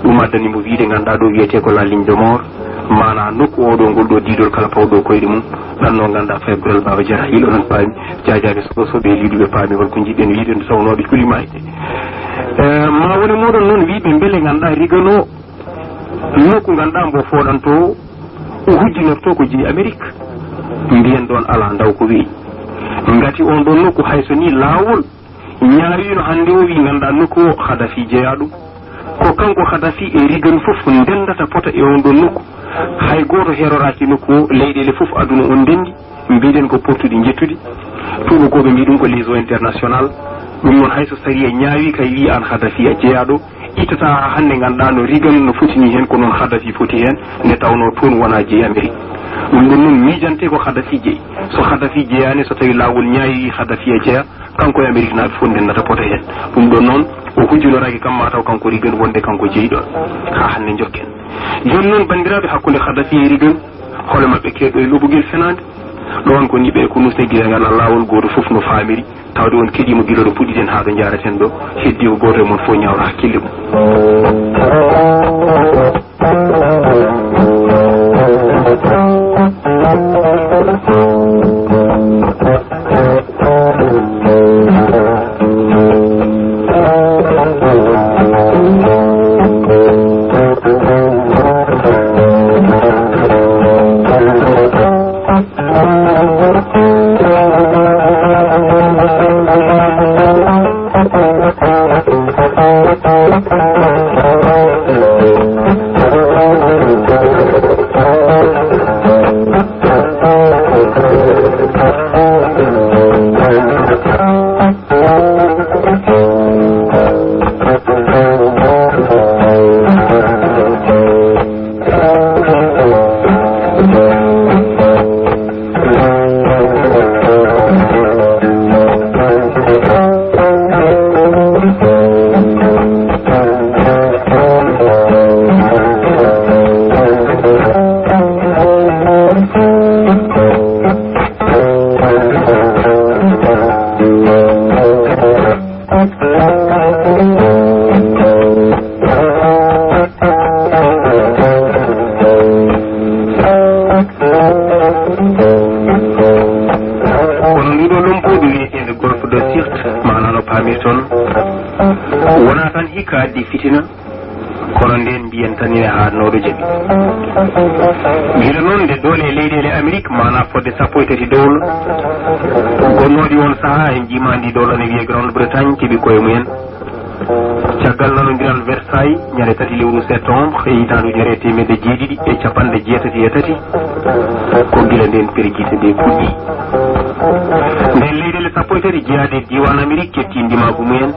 Ɗum addani mo wiyde ngannduɗaa ɗo wiyetee ko la ligne de mort, maanaa nokku oo ɗo, ngol ɗo diidol kala pawɗo koyɗe mum, ɗanno ngannduɗaa Faybral Baaba Jara, yiɗo tan paami, jaajaaɓe soɓo soɓe liiduɓe paami hol ko njiɗɗen wiyde, nde tawnoo ɓe kuli maayde. Eh, ma wone mooɗon noon wiyɓe mbele ngannduɗaa Reagan o, nokku ngannduɗaa mbo fooɗanto o, o hujjinorto ko jeyi Amérique. Mbiyen ɗoon alaa ndaw ko weyi. Ngati on ɗoon nokku hay so nii laawol ñaawino hannde o wi ngannduɗaa nokku o Kadhafi jeyaa ɗum. Ko kanko Kadhafi e Reagan fof ndendata pota e on ɗoon nokku. Hay gooto heroraaki nokku o, leyɗeele fof aduna on ndenndi. Mbiɗen ko portuɗi njettuɗi. Tuubakooɓe mbi ɗum ko les eaux internationales. Ɗum noon hay so sariya ñaawi kay wi aan Kadhafi a jeyaa ɗo, ittata haa hannde ngannduɗaa no Reagan no foti nii heen, ko noon Kadhafi foti heen, nde tawnoo toon wonaa jeyi Amérique. Ɗum ɗoon noon miijantee ko Kadhafi jeyi. So Kadhafi jeyaani, so tawi laawol ñaawi wi Kadhafi a jeyaa, kanko e Ameriknaaɓe fof ndennata pota heen. Ɗum ɗoon noon, o hujjinoraaki kam, maa taw kanko Reagan wonde kanko jeyi ɗoon. Haa hannde njokken. Jooni noon, banndiraaɓe, hakkunde Kadhafi e Reagan, hoore maɓɓe keedɗo e lobugel fenaande. Ɗoon ko ni ɓe ko nusde gila ngal laawol gooto fof no faamiri, tawde on keɗiima gila ɗo puɗɗiɗen haa ɗo njaaraten ɗo, heddi ko gooto e mon fof ñaawra hakkille mum. Hikka addi fitina, kono ndeen mbiyen tan ine haatnooɗo jaɓi. Gila noon nde doole e leyɗeele Amerik, maanaa fodde sappo e tati dowla, gonnooɗi oon sahaa e njiimaandi dowla ne wiyee Grande Bretagne, keɓi koye mumen. Caggal nanondiral Versailles, ñande tati lewru septembre, e hitaande ujunere e teemedde jeeɗiɗi e capanɗe jeetati e tati, ko gila ndeen pergitte nde fuɗɗi. Nden leyɗeele sappo e tati jeyaaɗe e diiwaan Amerik keɓti ndimaagu mumen.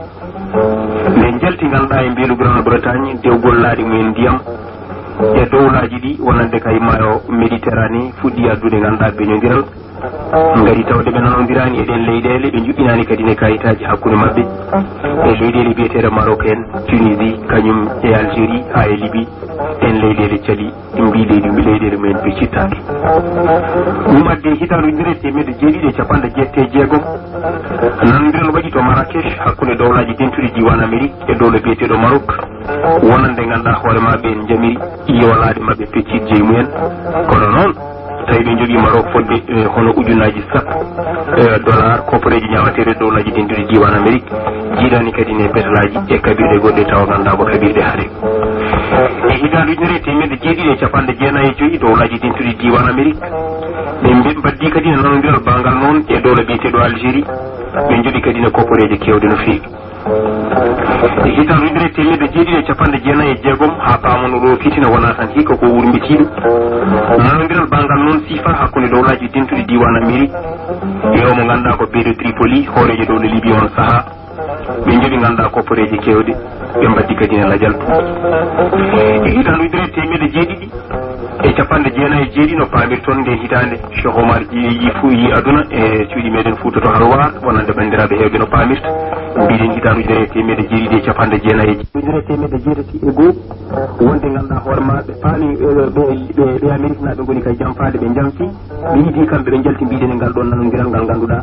Nde njalti, ngannduɗaa, e mbeelu Grande Bretagne, dewgol laaɗe mumen ndiyam e dowlaaji ɗi wonande kay maayo Méditerranée fuɗɗi addude, ngannduɗaa, beñondiral. Ngari tawde ɓe nanondiraani e ɗeen leyɗeele, ɓe njuɓɓinaani kadi ne kayitaaji hakkunde maɓɓe e leyɗeele biyeteeɗe Maroc en, Tunisie, kañum e Algérie, haa e Libye, ɗeen leyɗeele cali. Mbiɗe ɗum leyɗeele mumen ɓe cittaaki. Ɗum addi hitaande ujunere e teemedde jeeɗiɗi e capanɗe jeetati e jeegom, nanondiral waɗi to Marrakech hakkunde dowlaaji dentuɗi diiwaan Amerik e dowla biyeteeɗo Maroc, wonande ngannduɗaa hoore maa ɓeen njamiri yoolaaɗe maɓɓe peccitje mumen. Kono noon, tawi ɓe njoɓi Maroc fodde, eh, hono ujunnaaji sappo, eh, dollar, kopporeeji ñaameteeɗe dowlaaji dentuɗi diiwaan Amerik, jiidaani kadi ne petalaaji e kaɓirɗe goɗɗe tawa ngannduɗaa ko kaɓirɗe hare. E hitaande ujunere e teemedde jeeɗiɗi e capanɗe jeenayi e joyi, dowlaaji dentuɗi diiwaan Amerik, ɓe mbe-, mbaɗdi kadi ne nanondiral banngal noon e dowla biyeteeɗo Algérie, ɓe njoɓi kadi ne kopporeeje keewɗe no feewi. E hitaande ujunere e teemedde jeeɗiɗi e capanɗe jeenayi e jeegom, haa paamen oɗo fitina wonaa tan hikka ko wurmbitiiɗo, nanondiral banngal noon siifa hakkunde dowlaaji dentuɗi diiwaan Amerik e o mo ngannduɗaa ko Bédo Tripoli, hooreejo dowla Libye on sahaa. Ɓe njoɓi ngannduɗaa kopporeeje keewɗe, ɓe mbaɗdi kadi ne lajal. E hitaande ujunere e teemedde jeeɗiɗi e capanɗe jeenayi e jeeɗiɗi no paamirton ndeen hitaande, Cheikh Omar yi, yi fu-, yi aduna e cuuɗi meɗen Fuuta to Halwaar, wonande banndiraaɓe heewɓe no paamirta. Mbiɗen hitaande ujunere e teemedde jeeɗiɗi e capanɗe jeenayi e jeeɗiɗi, ujunere e teemedde jeetati e goo, wonde ngannduɗaa hoore maa ɓe paami, ɓe, ɓe, ɓe, ɓe Ameriknaaɓe ngoni kay jamfaade, ɓe njamti. Ɓe yiɗi kamɓe ɓe njalti mbiɗen e ngal ɗoon nanondiral ngal ngannduɗaa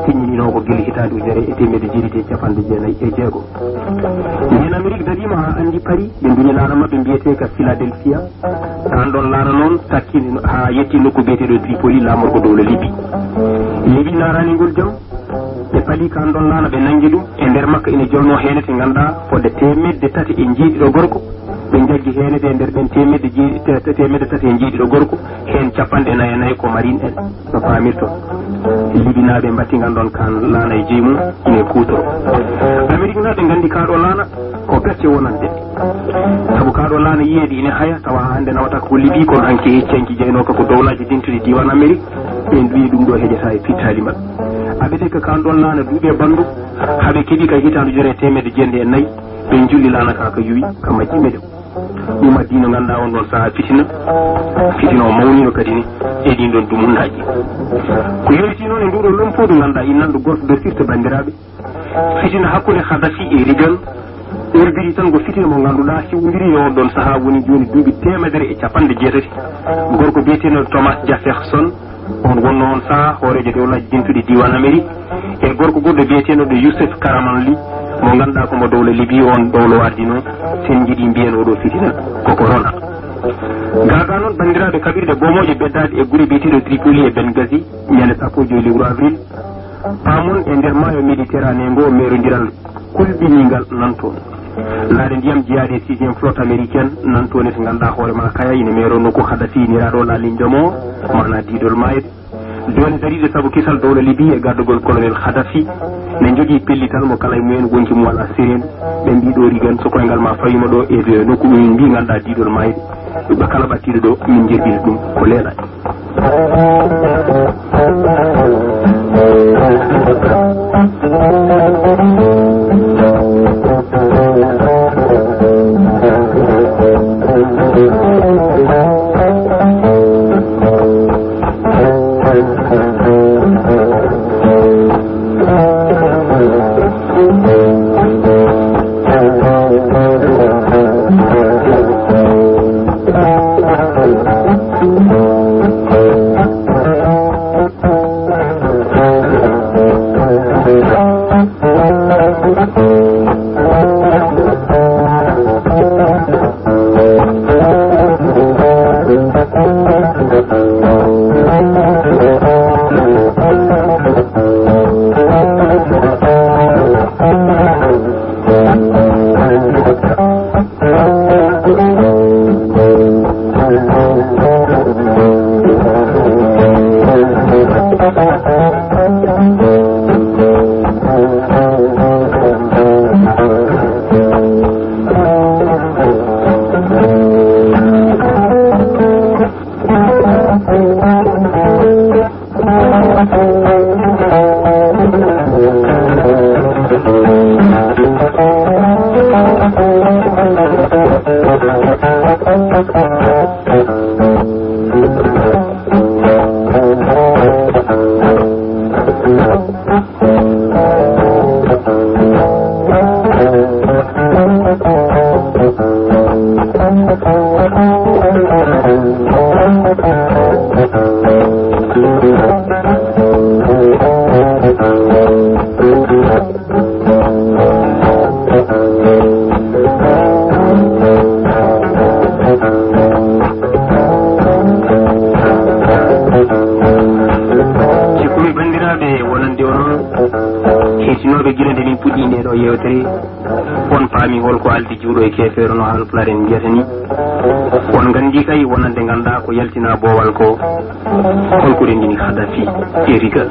siññiniino ko gila hitaande ujunere e teemedde jeeɗiɗi e capanɗe jeenayi e jeego. Nden Amerik dariima haa anndi Paris, ɓe nduni laana maɓɓe mbiyetee ka Philadelphia. Kaan ɗoon laana noon takkii haa yetti nokku biyeteeɗo Tripoli, laamorgo dowla Libi. Libi naaraani ngol jam, ɓe palii kaan ɗoon laana, ɓe nanngi ɗum. E nder makka ina jolnoo heenete ngannduɗaa fodde teemedde tati e jeeɗiɗo gorko. Ɓe njaggi heenete e nder ɓeen teemedde jee-, te-, te-, teemedde tati e jeeɗiɗo gorko, heen capanɗe nayi e nayi ko marine en, no paamirton. Libinaaɓe mbaɗti ngal ɗoon kaan laana e jeyi mum, ine kuutoroo. Ameriknaaɓe nganndi kaa ɗoo laana ko gacce wonande. Sabu kaa ɗoo laana yiyeede ine haya, tawa haa hannde nawata ko Libi, kono hanki hecci hanki jeynooka ko dowlaaji dentuɗi diiwaan Amerik, ɓe mbiyi ɗum ɗoo heƴataa e pittaali maɓɓe. Aɓe tekka kaan ɗoon laana duuɓi e banndum, haa ɓe keɓi ka hitaande ujunere e teemedde jeetati e nayi, ɓe njulli laana ka, ka yuwi, ka majji meɗem. Ɗum addi no ngannduɗaa on ɗoon sahaa fitina, fitina o mawniino kadi ne e ɗiin ɗoon dumunnaaji. Ko yowitii noon e nduu ɗoo lompoodu ngannduɗaa, innanɗo Golfe de Sirte, banndiraaɓe. Fitina hakkunde Khadafi e Reagan, ɓurbiri tan ko fitina mo ngannduɗaa hiwndiri e on ɗoon sahaa, woni jooni duuɓi teemedere e capanɗe jeetati. Gorko biyeteeɗo Thomas Jefferson, on wonnoo on sahaa hooreejo dowlaaji dentuɗi diiwaan Amerik, e gorko goɗɗo biyeteeɗo Youssef Karamanli, mo ngannduɗaa ko mo dowla Libi, on dowla ardinoo, sen njiɗi mbiyen oo ɗoo fitina ko corona. Gaa gaa noon, banndiraaɓe, kaɓirɗe boomooje beddaaɗe e gure biyeteeɗo Tripoli e Benghazi, ñande sappo e joy lewru avril, paamon e nder maayo Méditerranée ngo, meerondiral kulɓiniingal nan toon. Laaɗe ndiyam jeyaaɗe e sixième flotte américaine nan toon, e to ngannduɗaa hoore maa kaya ine meeroo nokku Khadafi, iniraaɗo la ligne de mort, maanaa diidol maayde. Doole dariiɗe sabu kisal dowla Libi e gardagol colonel Khadafi, ne njogii pellital mo kala e mumen wonki mum alaa sereendu. Ɓe mbii ɗoo Reagan, so koyngal maa fawiima ɗoo e nokku ɗum min mbii ngannduɗaa diidol maayde, ɓe kala ɓattiiɗo ɗoo min njerbina ɗum ko leelaa. Cikkumi banndiraaɓe wonande onon heɗtinooɓe gila nde min puɗɗi nde ɗo yewtere, on paami holko aldi juuɗo e keefeero no Haalpulaar en mbiyata ni. On nganndi kay wonande nganndaa ko yaltina boowal ko holko renndini Khadafi e Riga.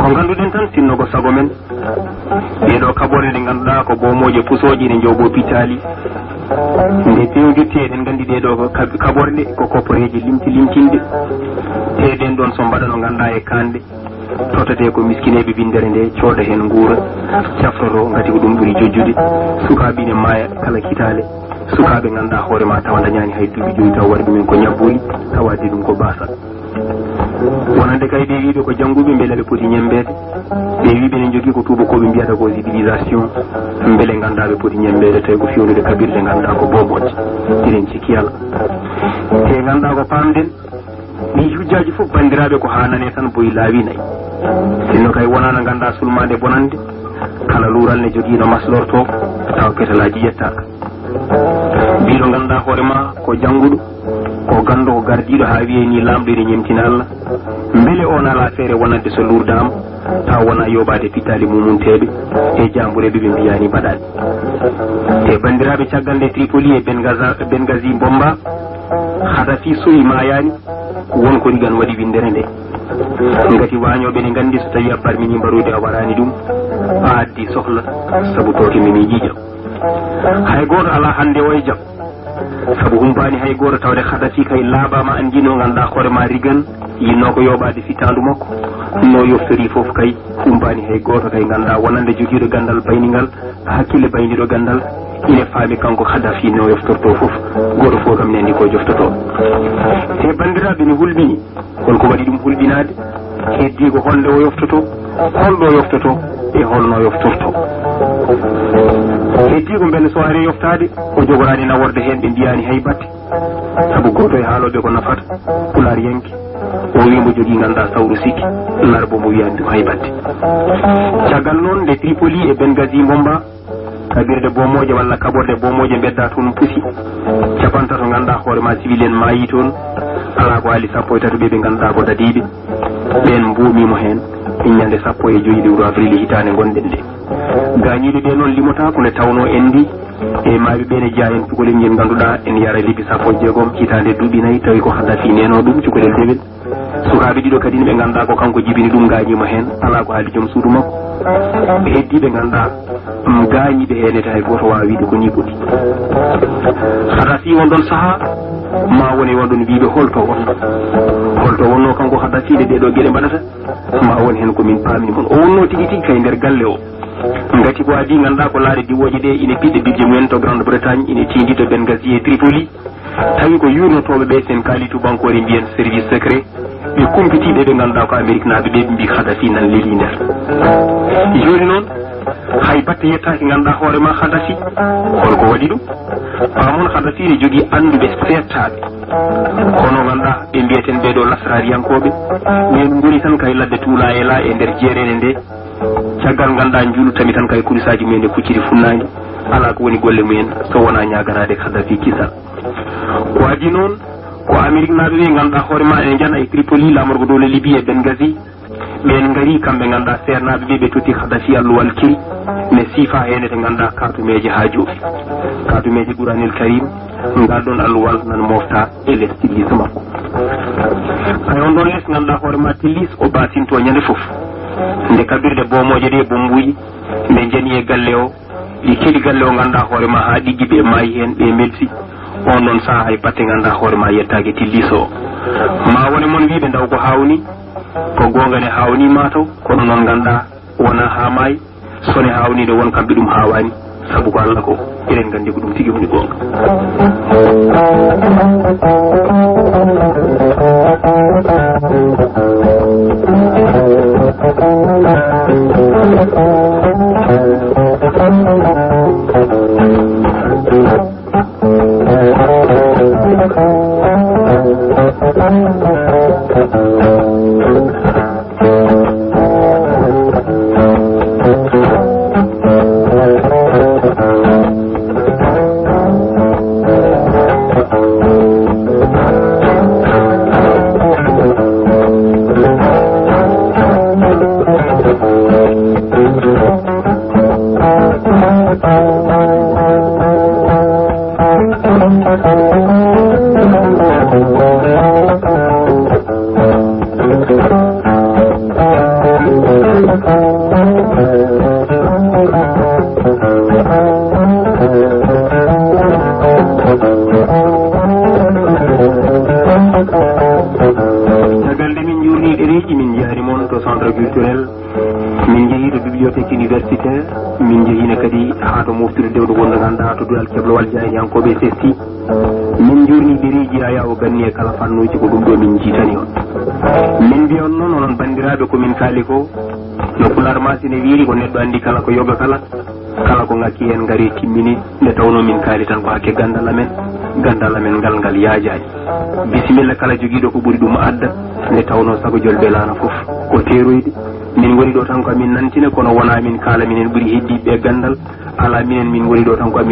Ko ngannduɗen tan sinno ko sago men, ɗee ɗo kaɓorɗe ɗe ngannduɗaa ko boomooje pusooje ene njooɓo pitaali. Nde peewdirte eɗen nganndi ɗee ɗo ko kab-, kaɓorɗe ko kopporeeje limti limtinɗe. Te ɗen ɗon so mbaɗano nganndaa e kaanɗe, tottete ko miskineeɓe winndere nde, cooda heen nguura, cafroto ngati ko ɗum ɓuri jojjude. Sukaaɓe ine maaya kala kitaale. Sukaaɓe nganndaa hoore ma tawa ndañaani hay duuɓi joyi tawa waɗi ɗumen ko ñabbooli, tawa addi ɗum ko baasa. Wonande kay ɓe wiiɓe ko jannguɓe, mbele ɓe poti ñembeede? Ɓe wiiɓe ne njogii ko tuubakooɓe mbiyata ko civilisation, mbele nganndaa ɓe poti ñembeede tawi ko fewnude kaɓirɗe nganndaa ko boomooje? Eɗen cikki alaa. Te nganndaa ko paamɗen, ɗi hujjaaji fof banndiraaɓe ko haa nane tan boyi laawi nayi. Sinno kay wonaano nganndaa sulmaade bonande, kala luural ne jogii no maslortoo, tawa petalaaji ƴettaaka. Mbiɗo nganndaa hoore ma ko jannguɗo, ko ganndo, ko gardiiɗo haa wiyee ni laamɗo ene ñemtina Allah. Mbele o nalaa feere wonande so luurdaama, tawa wonaa yooɓaade pittaali mumunteeɓe e jaambureeɓe ɓe mbiyaani mbaɗaani. Te banndiraaɓe, caggal nde Tripoli e Bengaza-, Bengazi mbomba, Khadafi sowi maayaani, won ko Rigan waɗi winndere nde. Ngati waañooɓe ne nganndi so tawii a barminii mbaroodi a waraani ɗum, a addii sohla, sabu tooke memi ƴiiƴam. Hay gooto alaa hannde o e jam. Sabu humpaani hay gooto tawde Khadafi kay laaɓaama, anndino nganndaa hoore ma Rigan yinnoo ko yooɓaade fittaandu makko. No yoftori fof kay, humpaani hay gooto kay nganndaa wonande jogiiɗo ganndal bayningal, hakkille bayniiɗo ganndal, ine faami kanko Khadafi no yoftortoo fof. Gooto fof kam ne anndi ko joftotoo. Te banndiraaɓe ne hulɓini. Holko waɗi ɗum hulɓinaade? Heddii ko holnde o yoftotoo, holɗo o yoftotoo, e holno o yoftortoo. Heddii ko mbele so ari yoftaade, o jogoraani naworde heen, ɓe mbiyaani hay batte. Sabu gooto e haalooɓe ko nafata, pulaar yanke, o wii mbo jogii nganndaa sawru sikki, larbo mo wiyaani ɗum hay batte. Caggal noon, nde Tripoli e Bengazi mbomba, kaɓirɗe boomooje walla kaɓorɗe boomooje mbedda toon pusi. Capantato nganndaa hoore ma civil en maayi toon. Alaa ko haali sappo e tato ɓe ɓe nganndaa ko dadiiɓe. Ɓeen mbuumiimo heen e ñande sappo e joyi lewru avril hitaande ngonɗen nde. Gaañiiɓe ɓe noon limotaako nde tawnoo en ndi e maaɓe ɓe ne jeyaa heen cukalel ngel ngannduɗaa en yara lebbi sappo e jeegom hitaande duuɓi nayi tawi ko Khadafi neenoo ɗum cukalel dewel. Sukaaɓe ɗiɗo kadi ne ɓe nganndaa ko kanko jibini ɗum, ngaañiima heen, alaa ko haali joom suudu makko. Ɓe heddii ɓe nganndaa, mm, gaañiiɓe heen ete hay gooto waawaa wiide ko nii ɓuri. Hara si won ɗoon sahaa, ma won e won ɗoon mbiiɓe holto won. Holto wonnoo kanko Hadafi nde ɗee ɗoo geɗe mbaɗata, ma won heen ko min paami mon. O wonnoo tigi tigi kay nder galle o. Ngati ko adii nganndaa ko laaɗe diwooje ɗe ine piɗɗa bidje mumen to Grande Bretagne, ine tiindi to Benghazi e Tripoli. Tawi ko yuurnotooɓe ɓe, sen kaali tubankoore mbiyen service secret, ɓe kumpitiiɓe ɓe ngannduɗaa ko Ameriknaaɓe ɓe, ɓe mbii Hadafi nan lelii nder. Jooni noon, hay batte yettaaki ngannduɗaa hoore ma Hadafi. Holko waɗi ɗum? Paamon Hadafi ne jogii annduɓe seettaaɓe. Kono ngannduɗaa ɓe mbiyeten ɓee ɗoo lasraariyankooɓe, ɓeen ngoni tan kay ladde tuulaa e laa e nder jeereende nde. Caggal ngannduɗaa njuulu tami tan kay kulisaaji mumen e kucciri funnaange. Alaa ko woni golle mumen so wonaa ñaaganaade Hadafi kisal. Ko adii noon, ko Ameriknaaɓe ɓe ngannduɗaa hoore ma ene njana e Tripoli, laamorgo dowla Libi e Benghazi. Ɓeen ngarii kamɓe ngannduɗaa seernaaɓe ɓe, ɓe totti Hadafi alluwal kiri. Ne siifa heen ete ngannduɗaa kaatumeeje haa jooɗi. Kaatumeeje Quraanil Kariim, ngal ɗoon alluwal nan mofta e les tilliso makko. Hay on ɗoon les ngannduɗaa hoore ma tillis o basinto ñande fof. Nde kaɓirɗe boomooje ɗe e bommbuuji, nde njani e galle o, ɗi keɗi galle o ngannduɗaa hoore ma haa ɗiggi ɓe maayi heen, ɓe melsi. On ɗoon sahaa hay batte ngannduɗaa hoore ma yettaaki tilliso o. Ma wone mon wiiɓe ndaw ko hawni, ko goonga ne hawni ma taw, kono noon ngannduɗaa wonaa haa maayi. Sone haawniinde won kamɓe ɗum haawaani, sabu ko Allah ko, eɗen nganndi ko ɗum tigi woni goonga. Caggal nde min njuurnii ɗereeji, min njaari mon to centre culturel, min njehii to bibliothèque universitaire, min njehiino kadi haa to moftude dewɗo wonde ngannduɗaa to duɗal keblowal jaayndiyankooɓe S S T. Min njuurnii ɗereeji Yaya o ganni e kala fannuuji, ko ɗum ɗo min njiitani on. Min mbiya on noon, onon banndiraaɓe, ko min kaali ko, no Pulaar Maasine wiiri, ko neɗɗo anndi kala ko yoga kala, kala ko ngakki heen ngari timmini, nde tawnoo min kaali tan ko hakke ganndal amen, ganndal amen ngal ngal yaajaani. Bisimilla kala jogiiɗo ko ɓuri ɗum adda, nde tawnoo sago jolbe laana fof ko teeroyde. Min ngoni ɗo tan ko amin nantina, kono wonaa min kaala minen ɓuri heddiiɓe ganndal, alaa minen, min ngoni ɗo tan ko amin